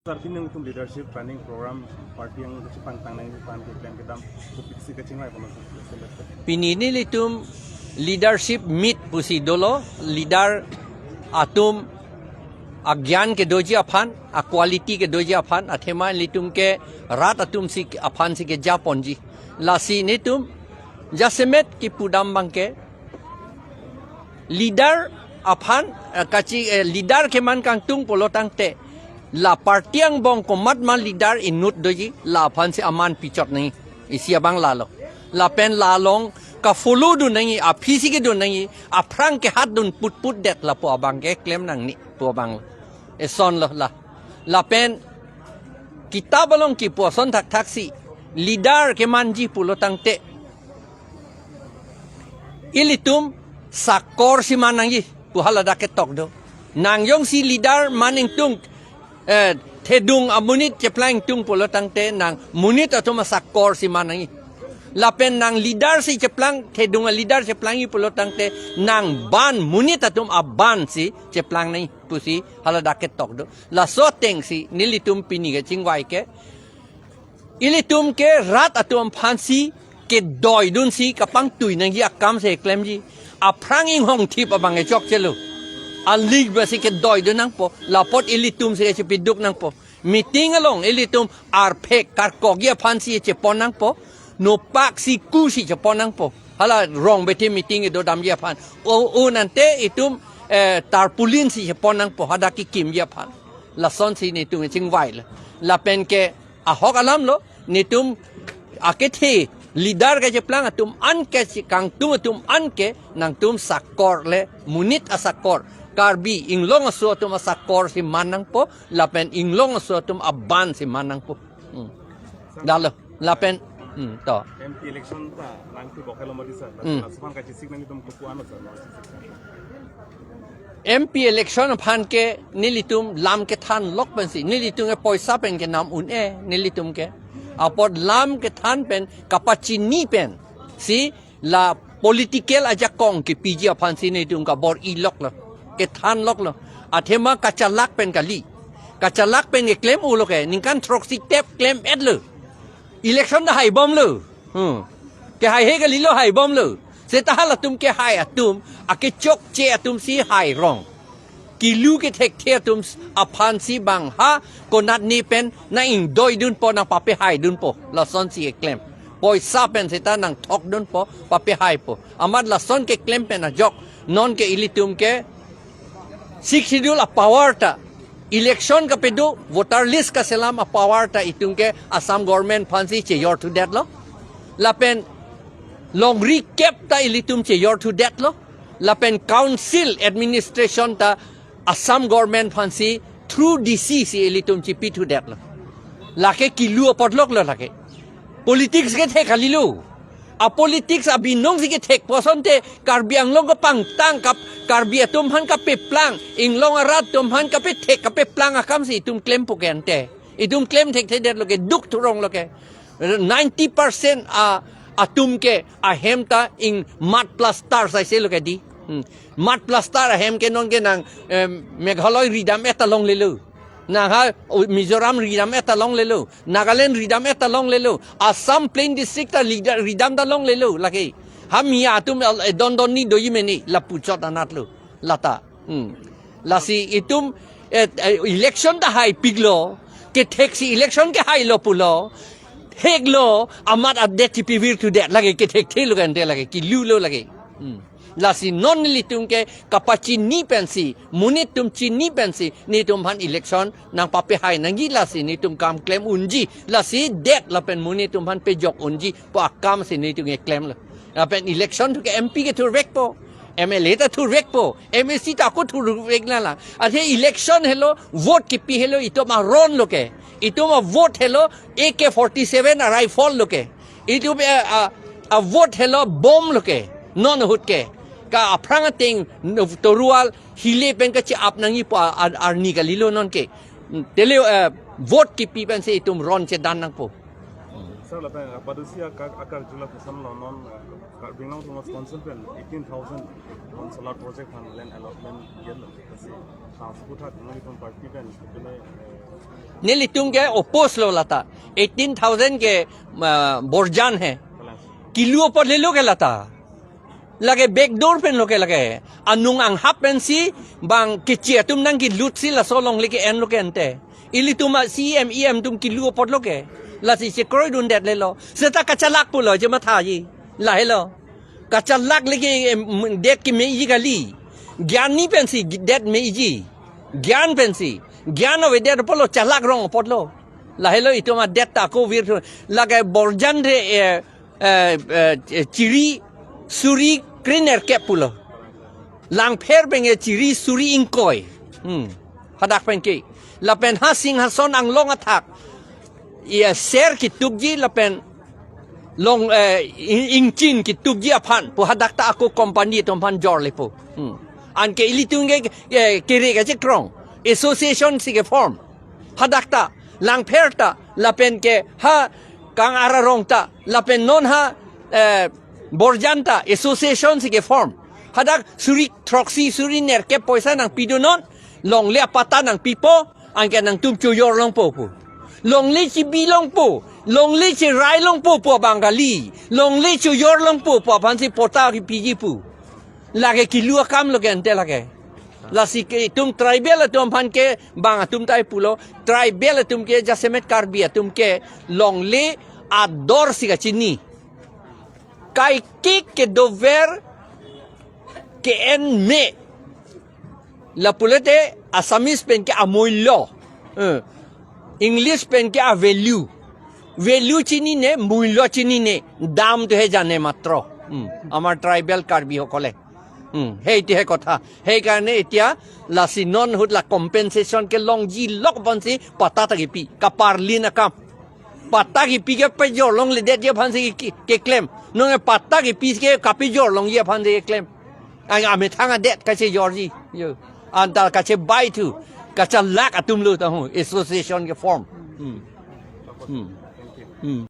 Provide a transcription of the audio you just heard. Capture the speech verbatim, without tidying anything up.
Sir, pini nangtum leadership training program party yang kachepangtang nangji aphan keklem kedam topik si kachingvai kono sir? Pini nelitum leadership meet pusi dolo, leader atum agyan kedoji aphan, a-quality kedoji aphan, athema ilitum ke rat atum si aphan si kejaponji. Lasi nelitum jasemet kipudam abangke leader aphan, eh, kachi, eh, leader keman kangtung pulo tangte, la party angbong komat ma leader inut doji, la aphan si aman pichot nangji, isi abang lalo. Lapen la along ka-follow dun nangji, aphi si kedun nangji, aphrang kehat dun putput det lapu abang keklem nangne pu abang. Eson lo la. Lapen kitap along kipu ason thakthak si leader kemanji pulo tangte, ilitum sakor si man nangji pu haladak ketok do. Nang jongsi leader man ingtung, eh, thedung amonit cheplang ingtung pulo tangte nang monit atum asakor si man nangji. Lapen nang leader si cheplang, thedung a-leader cheplangji pulo tangte nang ban, monit atum aban si cheplang nangji pusi haladak ketok do. Laso ateng si nelitum pini kachingvai ke, ilitum ke rat atum aphan si kedoi dun si kapangtui nangji akam si klemji. Aphrang inghong thip abang kechokchelo. Aling ba si kedoi dun nangpo. La apot ilitum si kachepiduk nangpo. Meeting along ilitum arphek karkokji aphan si chepon nangpo. Nopak si ku si chepon nangpo. Hala rong bete meeting kedo damji aphan. O, o nante itum, eh, tarpaulin si chepon nangpo. Hadak kekimji aphan. Lason si nelitum chingvai lo. Lapen ke ahok alam lo, nelitum akethe leader kacheplang atum an ke si kangtung atum an ke nangtum sakor le monit asakor. Karbi Anglong aso atum asakor si man nangpo, lapen Anglong aso atum aban si man nangpo. Hmm. Dalo, lapen, hmm, to. M P election ta nangtibok helo mati sir. Hmm. Laso aphan kachesik nangtum kopi-an sir? M P election aphan ke nelitum lam kethan lok pensi, nelitum ke poisa pen kenam un-e, nelitum ke. Apot lam kethan pen kapachini pensi la political ajakong kepiji aphan si nelitum kabor-i lok lo, kethan lok lo. Athema kachalak pen kali. Kachalak pen keklem-o lo ke, ningkan throksi tep klem-et lo. Election ta haibom lo. Hmm. Kehaihe kalilo, haibom lo. Seta halatum kehai atum, akechokche atum si hai rong. Kilu kethekthe atum aphan si bang ha konat ni pen nang ingdoi dunpo, nang papehai dunpo. Lason si keklem. Poisa pen seta nang thok dunpo, papehaipo. Amat lason keklem pen ajok. Non ke ilitum ke Sixth Schedule a-power ta, election kapedo, voter list kaselam a-power ta itum ke Assam government aphan si chejor thudet lo. Lapen longri kep ta ilitum chejor thudet lo. Lapen council administration ta Assam government aphan si through D C si ilitum chipi thudet lo. Lake kilu apot lok lo lake. Politics kethek kalilo. A-politics abinong si kethek pu asonte Karbi Anglong kapangtang kap, Karbi atum aphan kapeplang, Anglong arat atum aphan kapethek kapeplang akam si itum klempo ke ante. Itum klem thekthedet lo ke, duk thurong lo ke. Ninety percent a, atum ke ahem ta ing mud plaster saise lo ke di. Hmm. Mud plaster ahem ke non ke nang, em, Meghalaya ridam-et ta longlelo. Nang ha, o, Mizoram ridam-et ta longlelo. Nagaland ridam-et ta longlelo. Assam Plain District ta rida-, ridam ta longlelo lake. Ha mi atum al-, eh, don don ni doji meni lapu chot anat lo. Lata. Hmm. Lasi itum, eh, eh, election ta haipiklo. Ketheksi election kehailo pulo. Heklo, amat update chipi vir thudet lake, kethekthe lo ke ante lake, kilu lo lake. Hmm. Lasi non nelitum ke kapachini pensi, monit atum chini pensi, nelitum aphan election nang papehai nangji, lasi nelitum kam klem unji, lasi det lapen monit atum aphan pejok unji pu akam si nelitum keklem lo. Lapen election thu ke M P ke thurvekpo, M L A ta thurvekpo, M A C ta ako thurvek nanglang. Athe election helo, vote kepi helo, itum aron lo ke. Itum a-vote helo A K forty-seven a-rifle lo ke. Itum, eh, a, a-vote helo bomb lo ke. Non ahut ke. Ka aphrang ateng torual hile pen kachi-ap nangji pu a, a, arni kalilo non ke. Tele, eh, vote kepi pensi itum ron chedan nangpo. Sir, lapen, uh, padusi akar, akar jula pusam lo non, uh, Karbi Anglong Autonomous Council pen eighteen thousand non solar project aphan land allotment yelo. Kasi, uh, sekuthak nangli pun party pen, uh, Nelitum ke oppose lo lata. Eighteen thousand ke, ah, borjan he. Kilu apot lelo ke lata. Lake backdoor pen lo ke lake. Anung anghap pensi bang kechi atum nangkelut si laso alongle ke-en lo ke ante. Ilitum a-C M, E M atum kilu apot lo ke. Lasi chekroidundet lelo. Seta kachalak pulo chemathaji. Lahelo. Kachalak leke, em, det kemeji kali. Gyan ni pensi det meji. Gyan pensi. Gyan avedet apotlo chalak rong apotlo. Lahelo itum adet ta ako virthu. Lake borjan re, eh, eh, eh, chiri suri krenerkep pulo. Langpher pen ke chiri suri ingkoi. Hmm. Hadak pen ke. Lapen ha Singhason anglong athak. Iya ser ketukji lapen long, eh, ing-, ingchin ketukji aphan pu hadak ta ako company atum aphan jorle pu. Hmm. Anke ilitum ke, eh, kere kachekrong. Association si ke-form. Hadak ta, Langpher ta, lapen ke ha Kang Ararong ta, lapen non ha, eh, borjan ta, association si ke-form. Hadak suri throksi suri nerkep poisa nangpidun non, longle apatta nangpipo, anke nangtum chojor longpo pu. Longle chibi longpo, longle cherai longpo pu abang kali, longle chojor longpo pu aphansi patta kepiji pu. Lake kilu akam lo ke ante lake. Lasi ke itum tribal atum aphan ke bang atum tai pulo, tribal atum ke jasemet Karbi atum ke longle ador si kachini. Kaikik kedover ke-en me. Lapulote Assamese pen ke amullo. Eh. English pen ke a-value. Value chinine, mullo chinine, দামটোহে জানে মাত্ৰ। Hmm. আমাৰ tribal Karbi সকলে। Hmm. সেইটো হে কথা। সেইকাৰণে এতিয়া lasi non ahut la compensation ke longji lok aphansi patta ta kepi. Kaparlin akam. Patta kepi ke pejor longledetji aphansi ke, ke, keklem. Non patta kepi ke kapejor longji aphansi keklem. Ang amethang adet kachejorji. Yo. Anta kachebaithu. Kachalak atum lo ta ho. Association ke-form. Hmm. Hmm. Hmm.